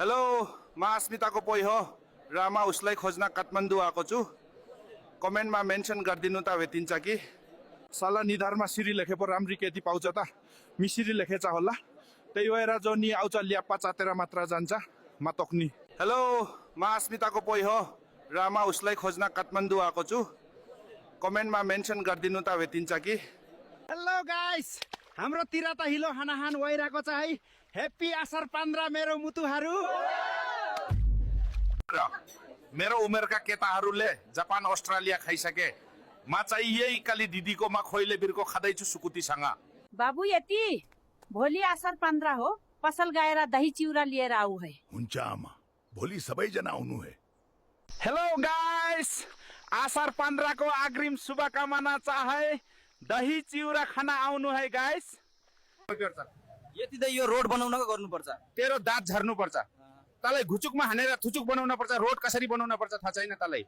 Hello म अस्मिताको पोइ हो र म उसलाई खोज्न काठमाडौँ आएको छु। कमेन्टमा मेन्सन गरिदिनु त भेटिन्छ कि सल्लाह निधारमा सिरी लेखे पो राम्री केटी पाउँछ त मिसिरी लेखेछ होला त्यही भएर जो नि आउँछ ल्याप्पा चातेर मात्र जान्छ म तोक्नी। हेलो म अस्मिताको पोइ हो र म उसलाई खोज्न काठमाडौँ आएको छु। कमेन्टमा मेन्सन गरिदिनु त भेटिन्छ कि। हेलो गाइस, हाम्रोतिर त हिलो हानाहान भइरहेको छ है। हेप्पी असार 15 मेरो मुतुहरू। मेरो उमेरका केटाहरूले जापान अस्ट्रेलिया खाइसके। म चाहिँ यही काली दिदीको मा खोइले बिर्को खाँदैछु सुकुटीसँग। बाबु यति भोलि असार 15 हो, पसल गएर दही चिउरा लिएर आऊ है। हुन्छ आमा, भोलि सबैजना आउनु है। हेलो गाइस, असार 15 को अग्रिम शुभकामना चाहे। दही चिउरा खाना आउनु है गाइस। यति त यो रोड बनाउनको गर्नुपर्छ। तेरो दाँत झर्नु पर्छ। तँलाई घुचुकमा हानेर थुचुक बनाउन पर्छ। रोड कसरी बनाउन पर्छ थाहा छैन तँलाई।